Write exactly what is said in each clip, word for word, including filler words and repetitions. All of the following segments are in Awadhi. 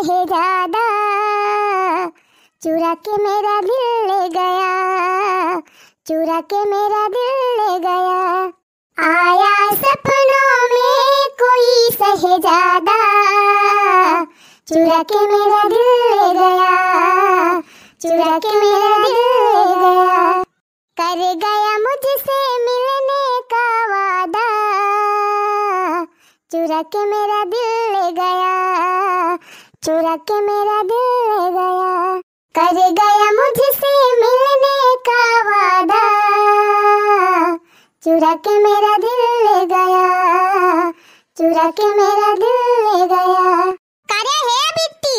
है ज्यादा, चुरा के मेरा दिल ले गया, चुरा के मेरा दिल ले गया। आया सपनों में कोई शहजादा, चुरा के मेरा दिल ले गया, चुरा के मेरा दिल ले गया। कर गया मुझसे मिलने का वादा, चुरा के मेरा दिल ले गया, चुरा के मेरा दिल ले गया। कर गया मुझसे मिलने का वादा, चुरा के मेरा दिल ले गया, चुरा के मेरा दिल ले गया। करे हे बिट्टी,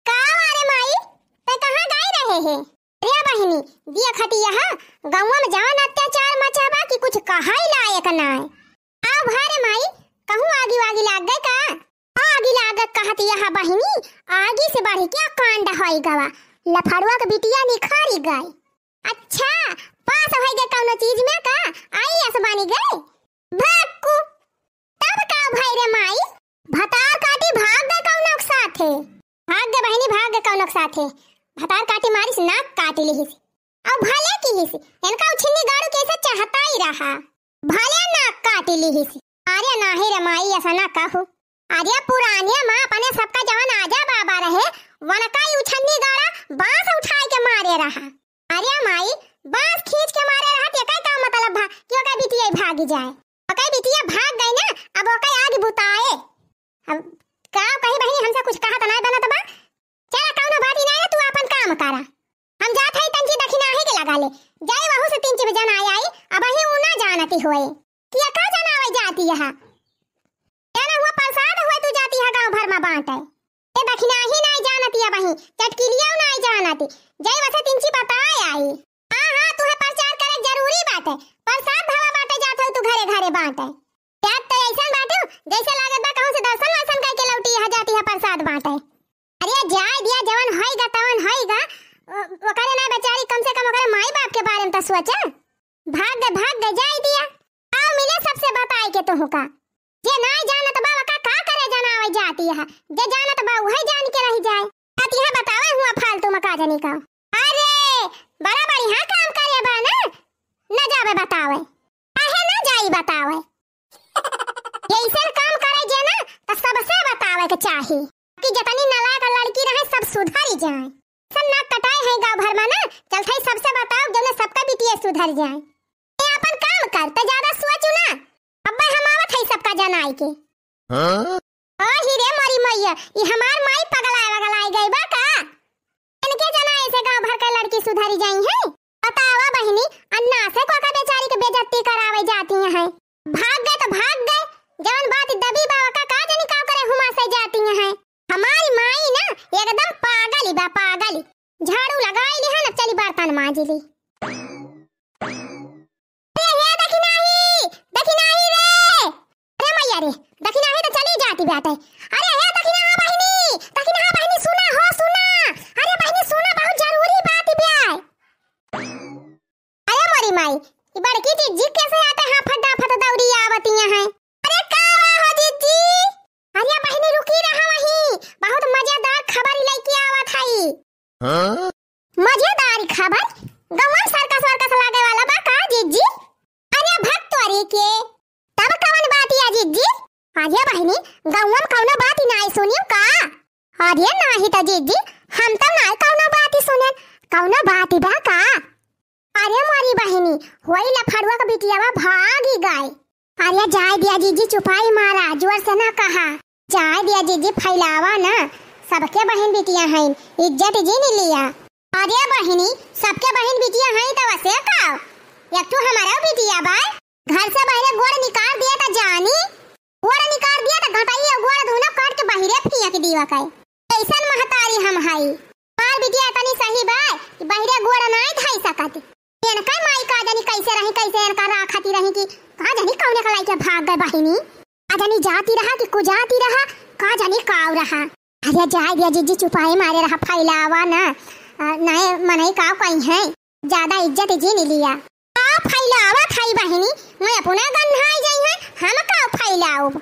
का वारे माई, ते कहाँ गई रहे हे? अरे बहिनी, दिया खटी यहाँ, गौवा में जवन अत्याचार मचा बा कि कुछ कहइ लायक नाय। आओ भारे माई, कहूँ आगी वागी लाग गए का? आगी लागत कहत यहाँ बहिनी, आगी से बढ़ि के कांड होइ गवा, लफड़ुआ के बिटिया निखरी गई। अच्छा, पास होइ गए कौनो चीज में का? आईएएस बनी गए? भक्कू, तब का भई रे माई? भतार काटी भाग गए कौनो के साथे। भाग गए बहिनी, भाग गए कौनो के साथे। भतार काटी मारिस, नाक काटी लिहिस। अब भले किहिस, इनका उछिन्नी गाड़ू के ऐसा चाहता ही रहा। भले नाक काटी लिहिस। अरे नाही रे माई, ऐसा ना कहू। अरे पुरानिया माँ अपने सबका जवन आजा बाबा रहे, वनका ही उछन्नी गाड़ा बांस उठाए के मारे रहा। अरे माई, बांस खींच के मारे रहा, ते का मतलब भा कि ओकर बिटिया भागी जाए? ओकर बिटिया भाग गई ना, अब ओकर आग बुताए। अब का कही बहिनी, हमसे कुछ कहा तो नहीं बनत बा। चला कौनो बात ही नहीं, तू अपन काम करा। हम जात हई तंची दखिनाही के लगा ले, जाए वहू से तीन चार जना आई, अब ही ऊ ना जानती होए कि ये का जनावे जाती है। जाना हुआ प्रसाद हुए तू जाती है गाँव भर में बांटे। ए दखिनाही नाई जानती अब ही, चटकिलिया नाई जानती। जय वसे तिंची बताए आई। हाँ, हाँ, तुहे प्रचार करे जरूरी बाटे। प्रसाद धवा बांटे जात हो तू घरे घरे बांटे। जात तो ऐसन बाटे, जैसे लागत बा कहूँ से दर्शन वर्शन करके लौटी है, जाती है प्रसाद बांटे। अरे जाए दिया, जवन होइगा तवन होइगा। ओ-, ओकरे ना बेचारी, कम से कम ओकरे माई बाप के बारे में तो सोचा। भाग गए, भाग गए, जाए दिया। आओ मिले सबसे बताए के तो होका। जे नाई जानत बा, वका का करे जनावे जाती है? जे जानत बा, वही जान के रह जाए। जाती है बतावे हुआ फालतू में का जानी का। अरे, बड़ा बढ़िया काम करे बा ना, न जावे बतावे। काहे न जाई बतावे? जैसन काम करे जे ना, तो सबसे बतावे के चाही कि जतनी नालायक लड़की रहे, सब सुधरी जाए। सब नाक कटाए हैं गाँव भर में ना, चलते सबसे बताओ, जौने सबका बिटिया सुधर जाए। ए, अपन काम कर, त ज्यादा सोचू ना। अब्बे हम आवत है सबका जनाई के। हाँ? ओ ही रे मोरी मैया, ई हमार माई पगलाए वगलाए गई बा का? इनके जनाए से गाँव भर के लड़की सुधरी जाई है? बतावा बहिनी, अन्ना से कोका बेचारी के बेइज्जती करावे जाती हैं। भाग गए तो भाग गए, जवन बात दबी बा ओका का जानी का करे हुमा से जाती हैं। हमारी माई ना एकदम पागल ही बा, पागल ही। झाड़ू लगाई ली है ना, चली बर्तन मांजी ली। अरे हे दखिनाही, दखिनाही रे। अरे मैया रे, दखिनाही तो चली जाती बाटे। अरे हे दखिनाहा बहिनी, दखिनाहा बहिनी सुना हो सुना। अरे बहिनी सुना, बहुत जरूरी बात बा। अरे मोरी माई, ई बड़की जिज्जी कैसे आते हाफत डाफत दौड़ी आवती हैं? अरे का हुआ हो जिज्जी? अरे बहिनी रुकी रहा वहीं, बहुत मजेदार खबर लेके आवत हई। हाँ? मजेदार खबर? गौवा में सर्कस वर्कस लागे वाला बा का जिज्जी? अरे भक्तोरी के, तब कवन बात या जिज्जी? अरे बहिनी, गौवा में कौनो बात ही नाई सुनियो का? अरे नाही त जिज्जी, हम तो नाई कौनो बात ही सुने, कौनो बात ही बा का? अरे मोरी बहिनी, होई लफड़ुआ के बिटियावा भागी गए। अरे जाए दिया जिज्जी, चुपाई मारा, जोर से ना कहा। जाए दिया जिज्जी, फैलावा ना, सबके बहिन बिटिया हैं, इज्जत जिन लिया। अरे बहिनी, सबके बहिन बिटिया हैं तो वसे का? एक ठो हमारा बिटिया बा, घर से बहरे गोड़ निकाल दिया त जानी, गोड़ निकाल दिया त घटाई गोड़ दूनो काट के बहरे फेंक दिया का। ऐसन महतारी हम हई। हमार बिटिया इतनी सही बा कि बहरे गोड़ नाई धई सकत। इनका माई का जानी कैसे रही, कैसे इनका राखती रही कि का जानी कौने का लाइके भाग गए बहिनी। का जानी जाती रहा कि कुजाती रहा, का जानी काव रहा। अरे जाए दिया जिज्जी, चुपाई मारे रहा, फैलावा ना। अ, नए मनई का कही है, ज्यादा इज्जत जिन लिया। का फैलावा थाई बहिनी, मैं अपना गन्हाई जाई है, हम का फैलाऊब?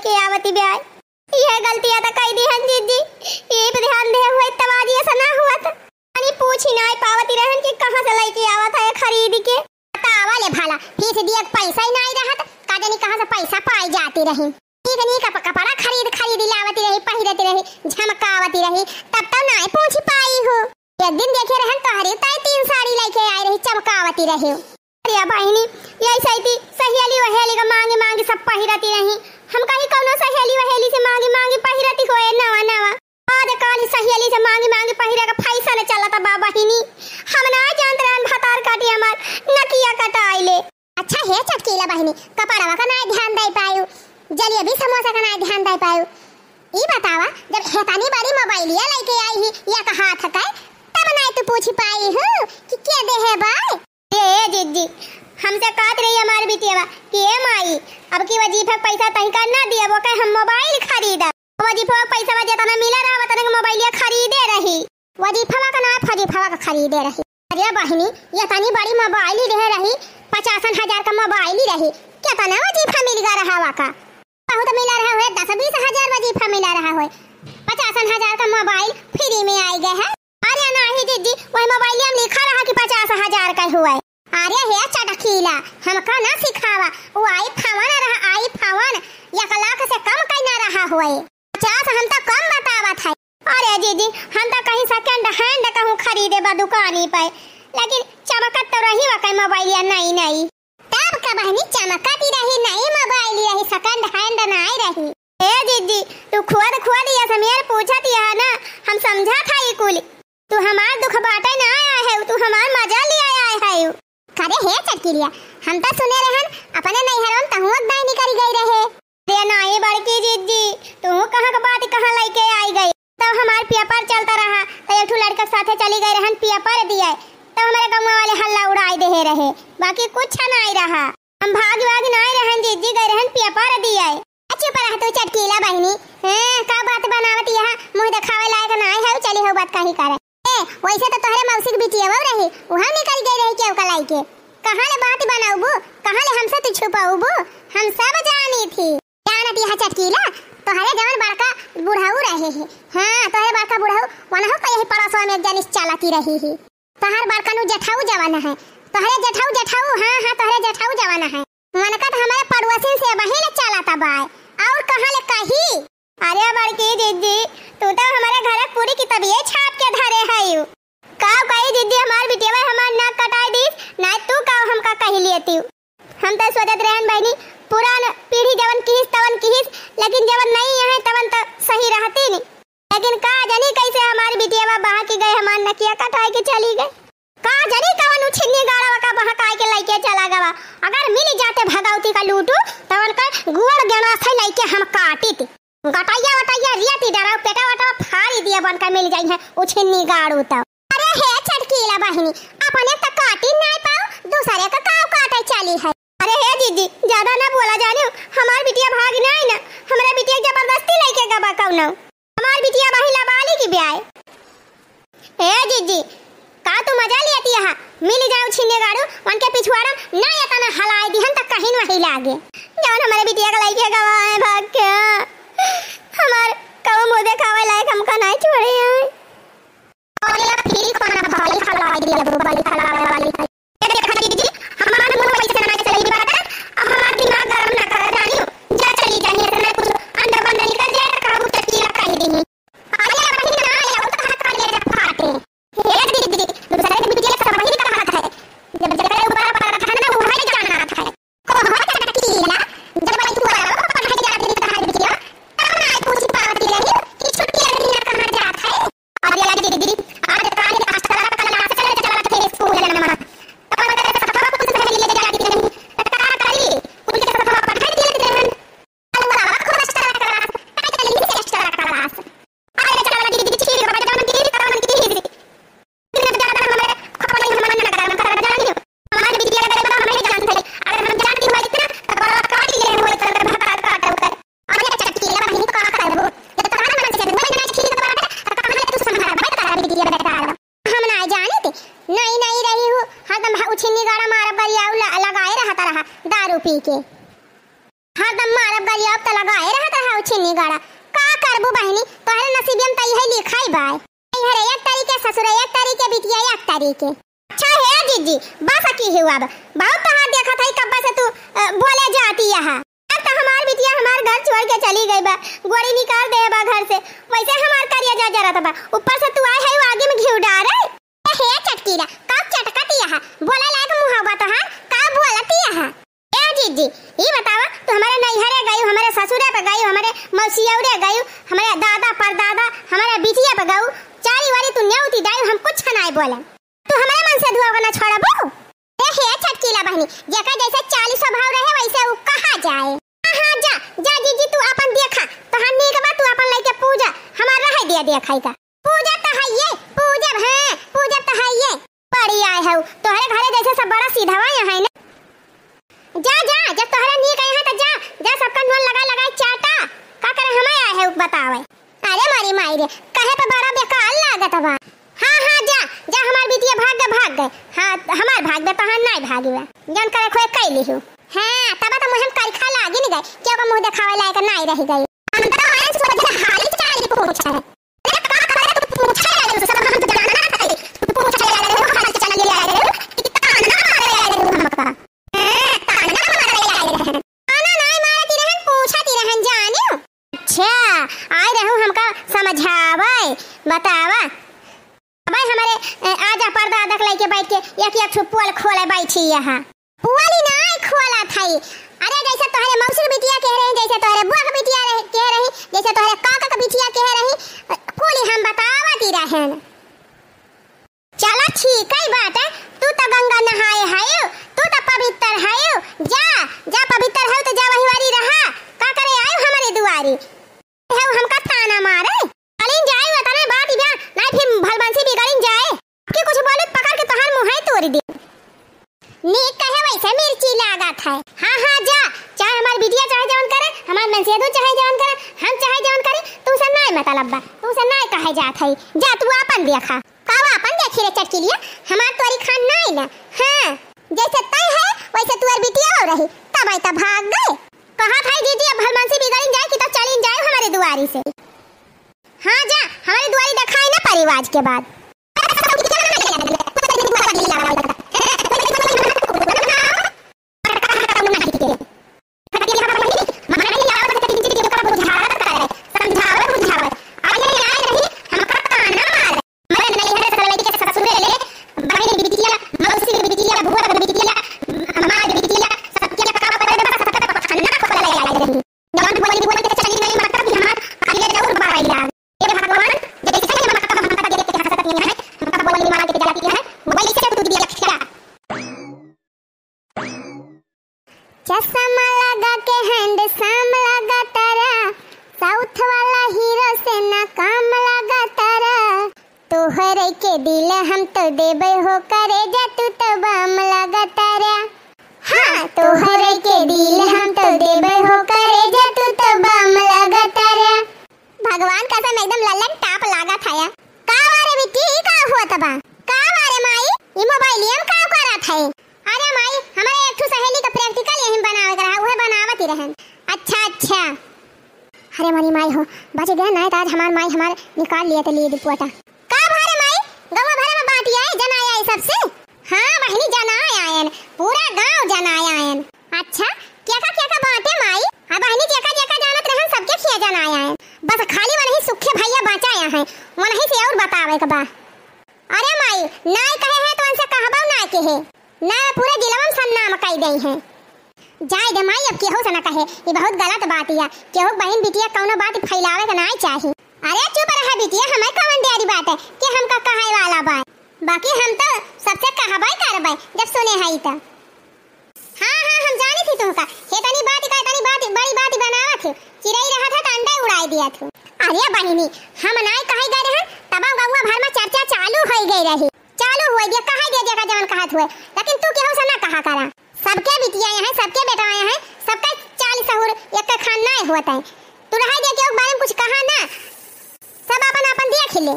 के आवती ब्याय। यह गलतिया त कई दिहन जिज्जी, यही पे ध्यान दे हुए तब आज ऐसा ना हुआ था। यानी पूछी नाई पावती रहन कि कहाँ से लइके आवत है खरीद के। बतावा ले भला, फीस दिए के पैसा ही नाई रहत, का जानी कहाँ से पैसा पाई जाती रही। ठीक नीक कप-, कपड़ा खरीद खरीद लावती रही, पहिरती रही, झमकावती रही, तब तो नाई पूछी पाई हो। एक दिन देखे रहन तोहरी ताई तीन साड़ी लइके आई रही, चमकावती रही। अरे बहिनी, यही सही थी, सहेली वहेली का मांगी मांगी सब पहिरती रही। हम कही कौनो सहेली वहेली से मांगी मांगी पहिरती होए नवा नवा। आज काल सहेली से मांगी मांगी पहिरे का फैशन चलत बा बहिनी। हम ना जानत रहन भतार काटी हमार नकिया कटाई ले। अच्छा हे चटकीला बहिनी, कपड़वा का ना ध्यान दे पायु, जलेबी समोसा का ना ध्यान दे पायु। ई बतावा, जब हेतनी बड़ी मोबाइलिया लइके आई ही एक हाथ का, तब ना तू पूछी पाई हूँ कि के दे है बाय। ए, ए जिज्जी, हमसे कहत रही हमार बिटिया कि ए माई, अब की वजीफा के पैसा तनिका ना दिया, वो कहे हम मोबाइल खरीदा। वजीफा के पैसा जेतना मिला रहा, वतने के मोबाइलिया खरीदे रही। वजीफवा का ना, फजीफवा का खरीदे रही। अरे बहिनी, ये तनी बड़ी मोबाइल ही रहे रही, पचासन हजार का मोबाइल ही रही। केतना वजीफा मिल गया रहा वाका? बहुत मिला रहा होए, दस बीस हजार वजीफा मिला रहा होए। पचासन हजार का मोबाइल फ्री में आई गए है। अरे नाही जिज्जी, वही मोबाइल में लिखा रहा कि पचास हजार का हुए। अरे हे चटकीला, हमका ना सिखावा, वो iPhone रहा, iPhone, एक लाख से कम का ना रहा होए। पचास हम तो कम बतावत है। अरे जिज्जी, हम तो कहीं second hand कहूँ खरीदे बा दुकानी पे, लेकिन चमकत तो रही वा कहीं मोबाइलिया नई नई। तब का बहिनी चमकत ही रही, नई मोबाइल ही रही, second hand नाई रही। ए जिज्जी, तू खुद खुद ये समीर पूछत ही है ना, हम समझा था ये कुल। तू हमार दुख बाटे ना आया है, तू हमार मजा ले आया है। अरे हे चटकीलिया, हम तो सुने रहन अपने नैहरन तहुआ दाई निकल गई रहे। अरे नाही बड़की जिज्जी, तू कहाँ का बात कहाँ लइके आई गई? तब हमार पेपर चलता रहा, तो एक ठो लड़का के साथे चली गई रहन पेपर दिए, तब हमारे गाँव वाले हल्ला उड़ाई दे रहे, बाकी कुछ नाई रहा। हम भाग भाग नाई रहन जिज्जी, गई रहन पेपर दिए। चुप रह तू चटकीला बहिनी, हैं, का बात बनावत यहाँ, मुँह दिखावे लायक नाई है, चली हो बात कहीं करे। ए, वैसे तो तोहरे मौसी के बिटिया वो रही, वहाँ निकल गई रही केहू का लइके। कहाँ ले बात बनाउबू, कहाँ ले हमसे तू छुपाउबू, हम सब जानी थी। जानत यह चटकीला, तोहरे जवन बड़का बुढ़ऊ रहे ही, हाँ, तोहरे बड़का बुढ़ऊ, वनहु का यही पड़ोसवा में एक जनी चलती रही ही। तोहर बड़कनू जेठाऊ जवन है, तोहरे जेठाऊ, जेठाऊ, हाँ, हाँ, तोहरे जेठाऊ जवन है। वनका तो हमारे पड़ोसिन से वही ले चलत बाय, और कहाँ ले कही? अरे बड़की जिज्जी, तू तो हमारे घर पूरी किताबिये छाप के धरे हयू। का कही जिज्जी, हमार बिटिया हमार नाक कटाई दीस, ना तू का हमका कही लेती। हम तो सोचत रहन बहिनी, पुरान पीढ़ी जवन किहिस तवन किहिस, लेकिन जवन नहीं है तवन तो सही रहती नी। लेकिन का जानी कैसे हमार बिटिया बहा के गए, हमार नकिया कटाई के चली गए। का जानी कवन उछिन्नी गाड़वा का बहकाई के लइके चला गवा। अगर मिल जाते भगवती का लूटू, तवन का गुड़ गणा से लइके हम काटित। गटैया वटैया रियती डराव, पेटा वटा फाड़ी दिया बन का मिल जाई है उछिन्नी गाड़ू तो। अरे हे चटकीला बहिनी, अपने तो काटी नाई पाओ, दूसरे का काव काटे चली है। अरे हे दीदी, ज्यादा ना बोला जाने, हमार बिटिया भाग ना आई ना, हमार बिटिया जबरदस्ती लइके गबा कौनो। हमार बिटिया बहिला बाली की ब्याय। ए जिज्जी, का तू मजा लियती यहाँ? मिल जाओ छिन्ने गाड़ू, उनके पिछुआड़ा ना एतना हलाए दिहन त कहीं वही लागे। जवन हमारे बिटिया के लइके गवा है भाग के, हमार कऊ मुँह देखावे लायक हमका नहीं छोड़े हैं। और ये फिर खाना भाई हलाए दिया, वो वाली हलाए वाली। ए देखा दीदी, हमार मुँह वैसे ना चली बात, अब हमार दिमाग गरम ना कर जानियो। जा चली जानिए, ऐसा कुछ अंडा बंडा निकल जाए तो काबू चटकीला कह दी। अरे बहिन ना आया, वो तो हाथ काट लिया जब फाटे। हे दीदी, दूसरे के बिटिया सब वही कहा है। जब जगह ऊपर पर है ना, वो है जाना है। को हो चटकीला, जब वही ऊपर पर है हरदम मारब गरियाब त लगाए रहत रहा उ छिन्नी गाड़ा। का करबू बहिनी, तोहरे नसीबिया में त इहे लिखाई बाय। इहरे एक तरीके, ससुरे एक तरीके, बिटिया एक तरीके। अच्छा हे जीजी, बस की हुआ अब, बहुत तहार देखत हई कब्बा से तू, अ, बोले जाती यहाँ। अब त हमार बिटिया हमार घर छोड़ के चली गई बा, गोड़ी निकाल दे बा घर से, वैसे हमार करिया जा जरत बा, ऊपर से तू आए है आगे में घिउ डारे। ए हे चटकीला, का चटकती यहाँ, बोले लायक मुँह बा तोहार, का बोलती यहाँ? ए जीजी, ई बतावा, तू हमारे नैहरे गयू, हमारे ससुरे पे गयू, हमारे मौसियौरे गयू, हमारे दादा परदादा, हमारे बिटिया पे गयू, चारी वारी तू नेउती दायू, हम कुछ नाय बोले। तू हमारे मन से दुआ को ना छोड़बू? ए हे छटकीला बहनी, जेकर जैसे चाल स्वभाव रहे वैसे उ कहा जाए। हाँ, हाँ, जा, जा जीजी, तू अपन देखा, तोहार नीक बा, तू अपन लइके पूजा, हमार रहे दिया देखा का। पूजा त हइये, पूजब, हाँ, पूजब त हइये। बड़ी आए हऊ, तोहरे घरे जैसे सब बड़ा सीधवा यहाँ है ना। जा, जा, जब तोहरे नीक आए हैं त जा, जा सबका नोन लगाए लगाए चाटा। का करे हमें आए हऊ बतावे। अरे मोरी माई रे, कहे पे बड़ा बेकार लागत बा। हाँ, हाँ, जा, जा हमार बिटिया भाग गए, भाग गए। हाँ, हमार भाग गए, तोहार नाई भागी बा। जौन करे खोए कैली हूँ। हाँ, तब तो मुँह में करिखा लागी न गए, क्यों का मुँह देखावे लायक नाई रह गई। हम तो आए सोचे हाली चाली पूछे। अरे का करे तू पूछे आए हो, सब हम तो जाना ना था। तू पूछे आए हो, हाल चाल ले आए हो, कि ताना मारे आए हो हमका। हैं, ताना मारे आए हो। ताना नाई मारती रहन, पूछती रहन जानियो। अच्छा, आए रहू हमका समझावे, बतावा। अबे हमारे, ए, आजा पर्दा अदक लइके बैठ के एक एक ठो पोल खोले बैठी यहाँ। पोली नाई खोलत हई। अरे जैसे तोहरे मौसी के बिटिया कह रही, जैसे तोहरे बुआ के बिटिया रहे, कह रही, जैसे तोहरे काका के बिटिया कह रही, कुली हम बतावत ही रहेन। चला ठीक है बात है, तू तो गंगा नहाए हयू, तू तो पवित्र हयू, जा, जा पवित्र हयू तो जा वही वारी रहा, का करे आयू हमारे दुआरी? है हमका ताना मारे। चलिन जाए, वतने बात इबा, नाई फिर भलबंसी बिगड़िन जाए। कि कुछ बोले पकड़ के तोहार मुँह ही तोड़ दे। नीक कहे वैसे मिर्ची लागत है। हाँ, हाँ, जा, चाहे हमार बिटिया चाहे जवन करे, हमार मनसेदू चाहे जवन करे, हम चाहे जवन करी, तू से नाई मतलब बा, तू से नाई कहे जात है। जा तू आपन देखा। का आपन देखी रे चटकिलिया, हमार तोरी खान नाई ना। हाँ, जैसे तय है वैसे तुअर बिटिया हो रही, तब आई तब भाग गए। कहत है जीजी, अब भलबंसी बिगड़िन जाए कि तो चलिन जाए हमारे दुआरी से। हाँ जा, हमारे दुआरी देखाई ना परिवाज के बाद। चश्मा लगा के handsome लगा तारा, South वाला हीरो से ना काम लगा तारा। तोहरे के दिल हम तो देबे हो करेजा, तू तो बम लगा तारा। हाँ, तोहरे के दिल हम तो देबे हो करेजा, तू तो बम लगा तारा। भगवान कसम एकदम लल्लन top लागत हया। का बारे बिट्टी, ई का होत बा? का बारे माई, ई मोबाइलिया में का करत है? अरे माई, हमारे एक ठो सहेली का practical यहीं बनावे के रहा, उहे बनावत ही रहन। अच्छा, अच्छा। अरे मोरी माई हो, बच गया, नाय तो आज हमार माई हमार निकाल लिए तो लिए दुपट्टा। का बारे माई, गवा भरे में बाटी आए, जनाए आए सबसे? हाँ बहिनी, जनाए आयन, पूरा गाँव जनाए आयन। अच्छा, केका केका बाटे माई? हाँ बहिनी, जेका जेका जानत रहन, सबके खिया जनाए आयन। बस खाली वनही सुखे भैया बचा आया है, वनही से और बतावे के बा। अरे माई, नाय कहे है तो उनसे कहबो नाय कहे। ना पूरे जिलवा में सन्नाम कई दई है। जाए दे माई, अब केहू से ना कहे, ई बहुत गलत बात या। केहू बहिन बिटिया कौनो बात फैलावे के नाय चाही। अरे चुप रहा बिटिया, हमें कौन डेरी बात है कि हमका कहे वाला बात। बाकी हम तो सबसे कहबे करबे जब सुने हई त। हाँ, हाँ, हम जानी थी तुमका। हे तनी बात का, तनी बात, बड़ी बात बनावत हो। चिरई रहत है त अंडे उड़ाई दिया थू। अरे बहिनी, हम नाय कहे गए रहन, तब गौवा भर में चर्चा चालू होई गई रही। चालू हुए दिया, कहे दिया जेका जवन कहत हुए। लेकिन तू केहू से ना कहा करा। सबके बिटिया हैं, सबके बेटा हैं, सबका चाल सहूर एक खान नाय होत है। तू रहे दिया केहू के बारे में कुछ कहा ना। सब अपन अपन देख ले।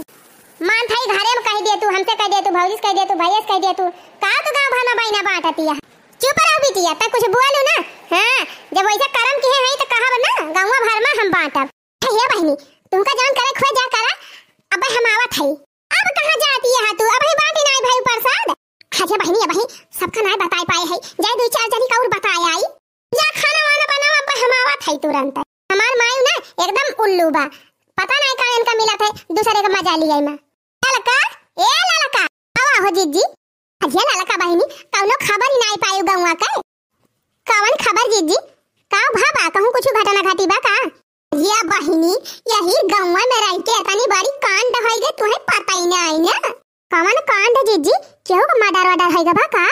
मान थाई घरे में कह दे तू, हमसे कह दे तू, भौजी से कह दे तू, भैया से कह दे तू। का तू गाँव भर में बहिना बांटती है? चुप रहो बिटिया, तै कुछ बोलू ना। हाँ, जब वैसे करम की है, गौवा भर मा हम बाँटब। हे बहिनी, तुमका जौन करे खोए जा करा, अब हम आवत हई। अब कहाँ जाती है तू? अबहीं बाँटी नाई भई प्रसाद। अच्छा बहिनी, अबहीं सबका नाई बताए पाए है, जाए दुई चार जनी का और बताए आई। जा खाना वाना बनावा, अब हम आवत हई तुरंत। हमार माई ना एकदम उल्लू बा, पता नाई का इनका मिलत है दूसरे का मजा लिया मा। ललका, ए ललका, आवा हो जिज्जी। अरे ललका बहिनी, कौनो खबर ही नाई पायू गौवा के। कवन खबर जिज्जी? का भा बा? कहूँ कुछ घटना घटी बा का? ये बहिनी, यही गौवा में रह के इतनी बड़ी कांड होई गए, तुहे पता ही नाई ना। कवन कांड जिज्जी? केहू का मर्डर वर्डर होई गए बा का?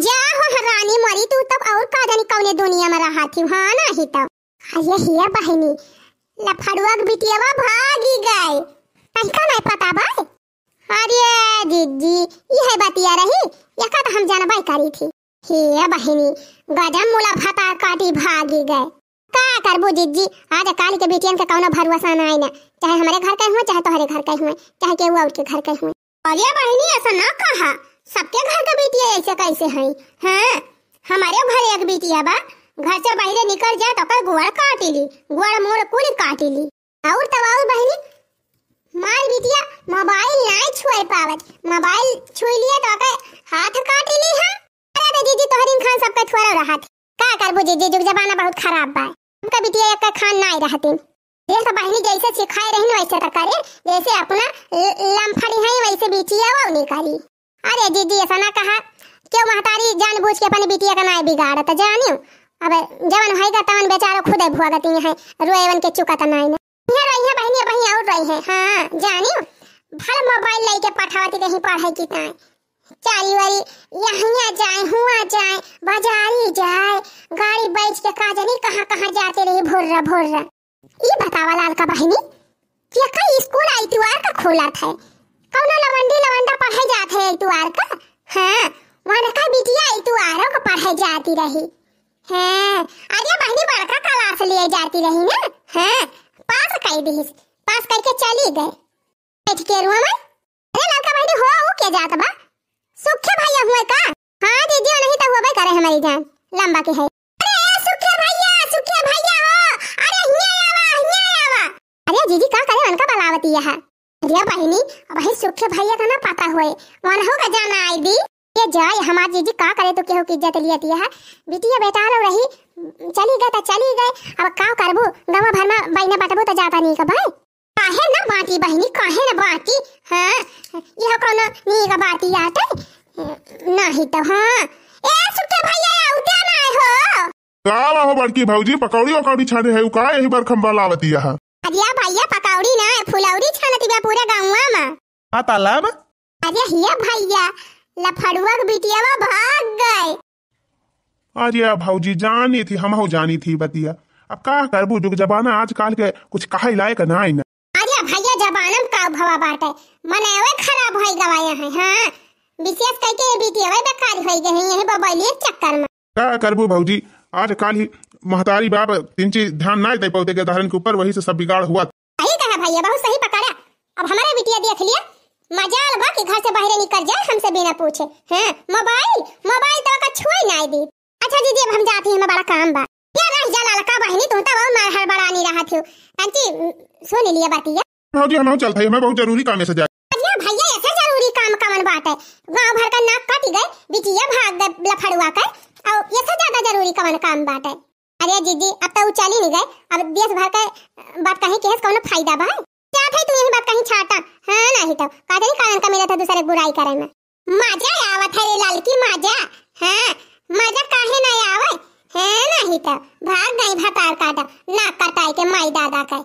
जा हो हरानी मरी, तू तब और का जानी कौने दुनिया में रहा थी, हाँ नाई तो। अरे हे बहिनी, लफड़ुआ के बिटियावा भागी गए, तनिका नाई पता बा? अरे जिज्जी, इहे बतिया रही, एका तो हम जानबे करी थी। हे बहिनी, गजब मुला भतार काटी भागी गए। का करबू जिज्जी, आज काल के बिटियन के कौनो भरोसा नाई ना, चाहे हमरे घर के हुए, चाहे तोहरे घर के हुए, चाहे केहू और के घर के हुए। अरे बहिनी, ऐसा ना कहा, सबके घर के बिटिया ऐसे कैसे हैं? हाँ, हमारे घर एक बिटिया बा, घर से बाहरे निकल जाए तो ओकर गोड़ काटी ली, गोड़ मोड़ कुल काटी ली। और तब और बहिनी, मार बिटिया मोबाइल नाई छुए पावत, मोबाइल छुई लिए तो ओकर हाथ काटी ली है। अरे तो जिज्जी, तोहरिन खान सबके थोड़ा रहत। का करबू जिज्जी, जुग जमाना बहुत खराब बा। सबका बिटिया एक खान नाई रहतिन। देख तो बहिनी, जैसे सिखाए रही वैसे तो करे, जैसे अपना ल-, लमफड़ी है वैसे बिटिया वो नहीं करी। अरे जिज्जी, ऐसा ना कहा, क्यों महतारी जानबूझ के अपनी बिटिया का नाई बिगाड़त जानियो। अब जवन होइगा तवन बेचारो खुदे भुगती है, रोएवन के चुकत नाई ना। यहाँ रही है बहिनी, वहीं और रही है, हाँ जानियो। भल मोबाइल लेके पठावती रही पढ़े की ताई। चारी वारी यहाँ जाए, हुआ जाए, बाजारी जाए, गाड़ी बैठ के का जानी कहाँ कहाँ जाते रही, भुर्रा भुर्रा। ई बतावा लालका बहिनी, कि का स्कूल इतवार का खोलत है? कौनो लवंडी लवंडा पढ़े जात है इतवार का? हाँ, वनका बिटिया इतवारों का पढ़े जाती रही। हाँ, अरे बहिनी, बड़का क्लास लिए जाती रही ना। हाँ, पास कर दिहिस, पास करके चली गए। बैठ के रुआ में। अरे ललका बहिनी हो, ऊ के जात बा? सुखे भैया हुए का? हाँ दीदी, नहीं तो हुआ करे हमारी जान, लंबा के है। अरे सुखे भैया, सुखे भैया हो, अरे हिया आवा, हिया आवा। अरे दीदी का करे उनका बलावती है? अरे बहिनी, वही सुखे भैया का ना पता होए, वनहु का जाना आई दी। ये जाए हमार जीजी का करे तो केहू की इज्जत लियती है। बिटिया बेटा लो रही, चली गए तो चली गए, अब का करबू, गवा भर में बहिने बटबू तो जाता नहीं का भाई। काहे न बाटी बहिनी, काहे न बाटी? हाँ, यह कौनो नीक बाटी आटे? नहीं तो हाँ। ए सुखे भैया, उठे ना हो। का हो बड़की भौजी, पकौड़ी वकौड़ी छाने है, का यही बरखम बलावती है? अरे भैया, पकौड़ी ना, फुलौड़ी छानती बा पूरे गाँव में। आ तालाब? अरे हिया भैया, लफड़ुआ के बिटियावा भाग गए। अरे भौजी, जानी थी, हमहू जानी थी बतिया। अब का करबू, जुग जमाना आजकल के कुछ कहे लायक नाई ना। अरे भैया, जमाना में का भवा बाटे, मनवे खराब होई गवाया है। हाँ, विशेष करके ये बिटियावे बेकार होई गए हैं, यही मोबाइल के चक्कर में। का करबू भौजी, आजकल ही महतारी बाप तीन चीज ध्यान ना दे पाते के दहरन के ऊपर, वही से सब बिगाड़ हुआ। सही कहा भैया, बहुत सही पकड़ा। अब हमारे बिटिया देख लिया, मजाल बा कि घर से बाहरे निकल जाए हमसे बिना पूछे। हैं, मोबाइल, मोबाइल तो का छुए ना दी। अच्छा दीदी, अब हम जाती हैं, हमें बड़ा काम बा। क्या रह जा ललका बहिनी, तू तो बहुत मार हड़बड़ानी रहत हो। कांची, सुन लिया बतिया। भौजी, हम चलत हई, हमें बहुत जरूरी काम है से जाए। अरे भैया, ऐसे जरूरी काम कवन बाटे? गांव भर का नाक कट गए, बिटिया भाग गए लफड़ुआ के, और ऐसे ज्यादा जरूरी कवन काम बाटे? अरे जीजी, अब तो उ चली नहीं गए, अब देश भर के बात कहीं केहस कौनो फायदा बा? जात है तू यही बात कहीं छाटा, हाँ नहीं तो का जानी कारण का मिलत है दूसरे बुराई करे में। मजा आवत है रे ललकी, मजा, हाँ, मजा काहे नहीं आवे, है नहीं तो भाग गई भतार काटा, नाक कटाई के माई दादा के।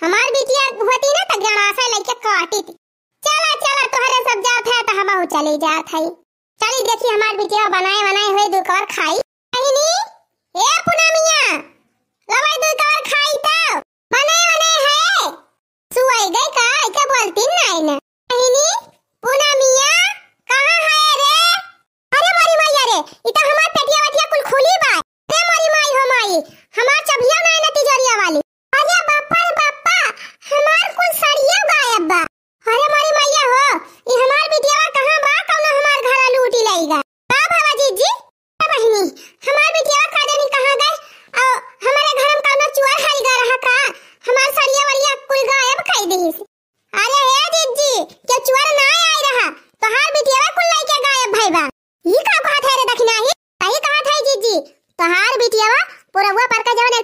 हमार बिटिया होती ना तो गणासा लेके काटी थी। चला चला, तोहरे सब जात है तो हम चले जात है। चली देखी हमार बिटिया बनाए बनाए हुए दू कवर खाई। बहिनी, ए पुनमिया, लवाई दू कवर खाई तो बनाए बनाए है। सुआई गई का, क्या बोलती नहीं ना। बहिनी, पुनमिया, कहाँ है रे? अरे मोरी मैया रे, इ तो हमार पेटिया वटिया कुल खुली बा। अरे मोरी माई हो माई, हमार चबिया ना है ना तिजोरिया वाली। अरे बापा रे बापा, हमार कुल सड़िया गायब बा। अरे मोरी मैया हो, इ हमार बिटिया कहाँ बा, कौनो हमार घर लूटी लेगा। का भवा जीजी? ए बहिनी, हमार बिटिया का जानी कहाँ गए, और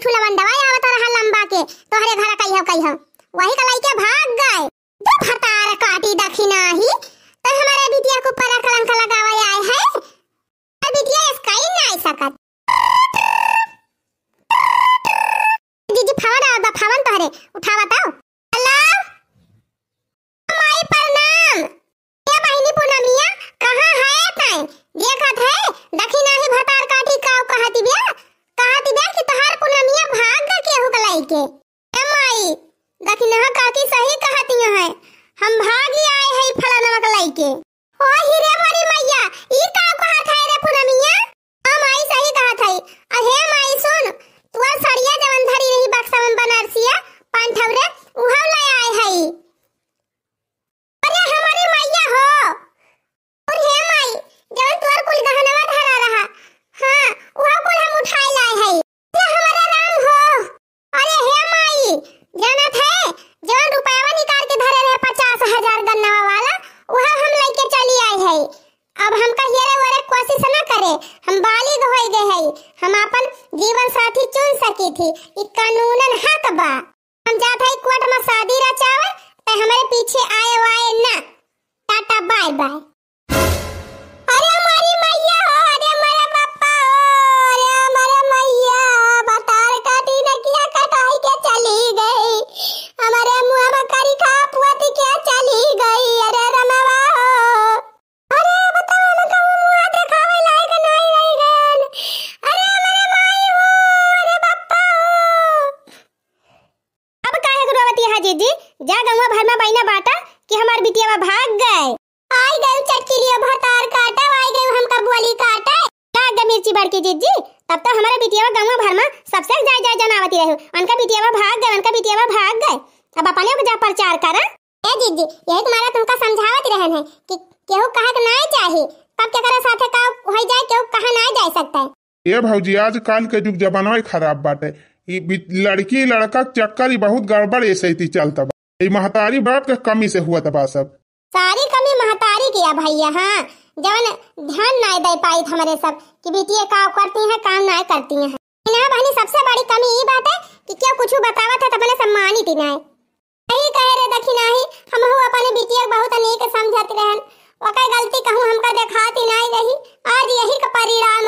ठुलवंडवा आवत रहा लंबा के, तोहरे घर कहियो कहियो, वही का लइके भाग गए। तू भतार काटी दखिनाही, तो हमारे बिटिया के ऊपर कलंक लगावे आए है। और बिटिया इसका ही ना आई सकत। जीजी, फोन आवत बा, फोन तोहरे उठावा तो। हेलो, माई प्रणाम। ए बहिनी पूनमिया, कहाँ है तैं? देखत है, दखिनाही भतार काटी काव कहती बिया, कहती बिया कि तोहार पूनमिया भाग ग केहू के लइके। ए माई, दखिनहा काकी सही कहती है, हम भागी आए है फलानवा के लइके। ओ हिरे मोरी मैया, ई का कहत है रे पूनमिया? हाँ माई, सही कहत है। अहे माई सुन, तोर सड़िया जवन धरी रही बक्सा में बनारसिया, पाँच ठौरे, उहव ले आए है। अरे हमारी मैया हो, और हे माई, जवन तोर कुल गहनवा धरा रहा, हाँ, उहव कुल हम उठाए लाए है। अरे हमारा राम हो, अरे हे माई, जानत है, जवन रुपयावा निकाल के धरे रहे पचास हजार गन्नवा वाला, उहव हम लइके चली आए है। अब हमका हेरे वेरे कोशिश न करे, हम बालिग होई गए है, हम आपन जीवन साथी चुन सकी थी, ई कानूनन हक बा। हम जात हई कोर्ट में शादी रचावे, ते हमरे पीछे आए वाए ना। Tata bye bye. अरे हमारी मैया हो, अरे हमारे पापा हो, अरे हमारे मैया, बतार काटी न किया कटाई के चली गई, हमारे मुँह में करी खा पुअती के चली गई, अरे रमवा हो। अरे बताओ ना, कहूँ मुँह देखावे लायक नहीं रह गयन। अरे हमारे माई हो, अरे पापा हो। अब काहे के रोवती है जीजी? जा गौवा भर में बहिना बाटा कि हमार बिटियावा भाग गए। आई गई चटकिलिया भतार काटा, आई गई हमका बोली काटा। लाग गई मिर्ची बड़की जीजी, तब तो हमारे बिटियावा गौवा भर में सबसे जाय जाय जनावती रहे, उनका बिटियावा भाग गए, उनका बिटियावा भाग गए। अब अपने को जा प्रचार करा। ए जीजी, यही तुम्हारा तुमका समझावत रहन है कि केहू कहे के नाय चाही, कब केकरा साथे का होई जाए, केहू कहा नाय जाए सकता है। ए भौजी, आजकल के जुग जमाना ही खराब बाटे। ई बि-, लड़की लड़का के चक्कर ही बहुत गड़बड़ ऐसे ही चलता बा। ई महतारी बाप के कमी से हुआ बा सब। सारी कमी महतारी की है भैया, हाँ, जवन ध्यान नाय दे पाई हमरे सब कि बिटिया का करती हैं, काम नाय करती हैं। इन्हें बहनी सबसे बड़ी कमी ई बाटे कि केहू कुछ बतावत है तो अपने सम्मानित ही नाय। सही कहे रे दखिनाही, हमहू अपने बिटिया के बहुत नीक समझत रहन। ओकर गलती कहूँ हमका देखात ही नाय रही। आज यही का परिणाम